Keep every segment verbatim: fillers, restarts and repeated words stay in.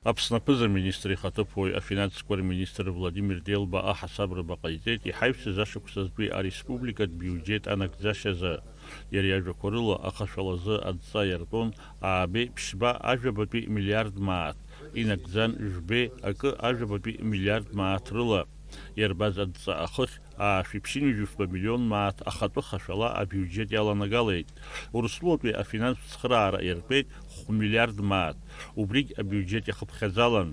Аԥсны аԥыза-министр ихаҭыԥуаҩ, афинансқәа рминистр Владимир Делба аҳасабрақәа ҟаиҵеит иҳаҩсыз ашықәсазтәи ареспубликатә биуџьет анагӡашьазы. Иара иажәақәа рыла, ахашәалазы адҵа иартәон аабеи ԥшьба ажәабатәи миллиард мааҭ, инагӡан жәбеи акы ажәабатәи миллиард мааҭ рыла. Иарбаз адҵа ахыхь, аашәи ԥшьынҩажәи фба миллион мааҭ ахатәы хашәала абиуџьет иаланагалеит. Урыстәылатәи афинанстә цхыраара иартәеит хә миллиард мааҭ, убригь абиуџьет иахыԥхьаӡалан.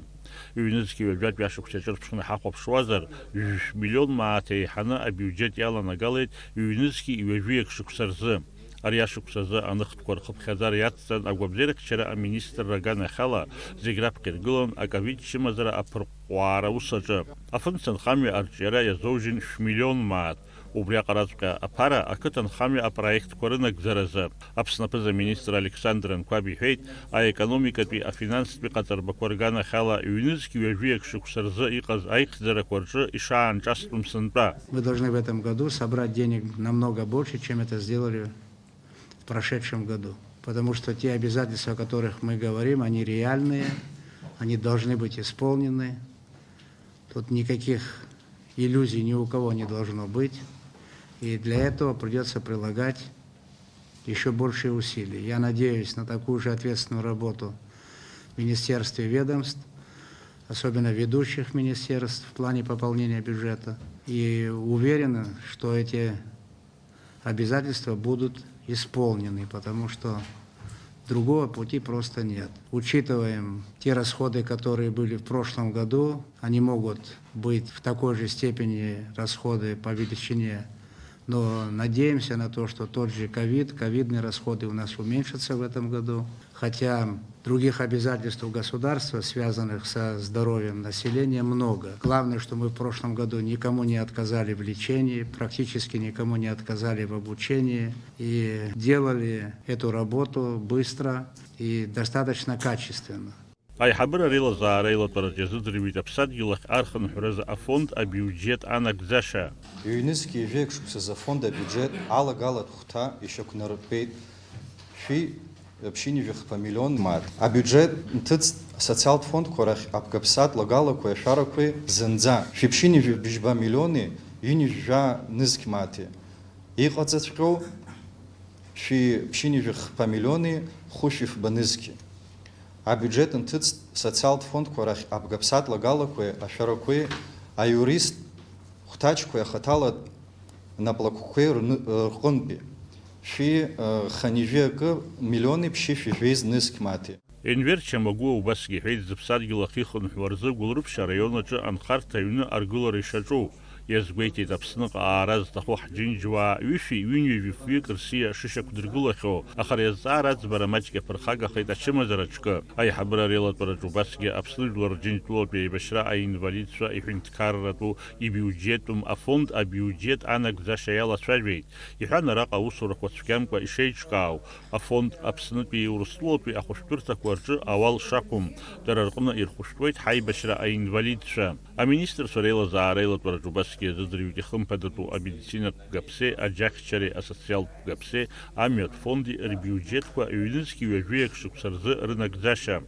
Ҩнызқьи ҩажәатәи ашықәс иаҿырԥшны ҳахәаԥшуазар, жәшә миллион мааҭ еиҳаны абиуџьет иаланагалеит ҩнызқьи ҩажәи акы шықәса рзы. Ари ашықәс азы аныхтәқәа рхыԥхьаӡара иацҵан агәабзиарахьчара аминистрра аганахьала зегь раԥхьа иргылан аковид чымазара аԥырҟәҟәаара ус аҿы. Афымца нхамҩа арҿиара иазоужьын шә-миллион мааҭ. Убри аҟараҵәҟьа аԥара ақыҭанхамҩа апроектқәа рынагӡаразы. Аԥсны аԥыза-министр Александр Анқәаб иҳәеит, аекономикатәи афинанстәи ҟаҵарбақәа рганахьала ҩнызқь ҩажәи акы шықәса рзы иҟаз аихьӡарақәа рҿы ишаанҿастәым сынтәа. Мы должны в этом году собрать денег намного больше, чем это сделали в прошедшем году. Потому что те обязательства, о которых мы говорим, они реальные, они должны быть исполнены. Тут никаких иллюзий ни у кого не должно быть. И для этого придётся прилагать ещё большие усилия. Я надеюсь на такую же ответственную работу в министерстве и ведомств, особенно ведущих министерств в плане пополнения бюджета. И уверен, что эти обязательства будут исполнены, потому что другого пути просто нет. Учитываем те расходы, которые были в прошлом году, они могут быть в такой же степени расходы по величине, но надеемся на то, что тот же ковид, ковидные расходы у нас уменьшатся в этом году. Хотя других обязательств у государства, связанных со здоровьем населения, много. Главное, что мы в прошлом году никому не отказали в лечении, практически никому не отказали в обучении. И делали эту работу быстро и достаточно качественно. Аиҳабыра реилазаара аилатәараҿы иазыӡырҩуеит аԥсадгьыл ахь архынҳәразы афонд абиуџьет анагӡаша. Ҩнызқь ҩажәи акы шықәсазы афонд абиуџьет алагалатә хәҭа ишьақәнартәеит шәи ԥшьынҩажәи хԥа миллион мааҭ. Абиуџьет нҭыҵт асоциалтә фондқәа рахь абгаԥсатә лагалақәеи ашәарақәеи зынӡа шәи ԥшьынҩажәи бжьба миллиони ҩынҩажәи жәаа нызқь мааҭи. Иҟаҵаҵәҟьоу шәи ԥшьынҩажәи хԥа миллиони хәышәи фба нызқьи. Абиуџьет нҭыҵт социалтә фондқәа рахь абгаԥсатә лагалақәеи ашәарақәеи аиуристтә хәҭаҷқәеи ахаҭалатә наплакқәеи рны-, рҟынтәи шәи, э, хынҩажәи акы миллиони ԥшьышәи жәеиза нызқь мааҭи. Енвер Чамагәуа убасгьы иҳәеит, зыԥсадгьыл ахьихынҳәуа рзы Гәылрыԥшь араион аҿы анхарҭа аҩны аргылара ишаҿу. Иазгәеиҭеит, Аԥсныҟа аара зҭаху ҳџьынџьуаа ҩышәи ҩынҩажәи фҩык рсиа шышьақәдыргылахьоу, аха ари азҵаара аӡбара маҷк иаԥырхагахеит ачымазара аҿкы. Аиҳабыра реилатәараҿы убасгьы Аԥсны жәлар Рџьынџьтәылатәи аибашьра аинвалидцәа иҳәынҭқарратәу ибиуџьеттәым афонд абиуџьет анагӡаша иалацәажәеит. Иҳәан, араҟа аусурақәа цәгьамкәа ишеиҿкаау, афонд Аԥснытәи Урыстәылатәи ахәышәтәырҭақәа рҿы ауал шақәым, дара рҟны ирхәышәтәуеит ҳаибашьра аинвалидцәа. Аминистрцәа реилазаара аилатәараҿы убасгьы иазыӡырҩит ихымԥадатәу амедицинатә гаԥсеи аџьахьчареи асоциалтә гаԥсеи амҩатә фонди рбиуџьетқәа ҩнызқь ҩажәи акы шықәса рзы рынагӡашьа.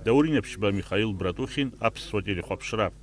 Даур Инаԥшьба, Михаил Братухин, Аԥсуа телехәаԥшра.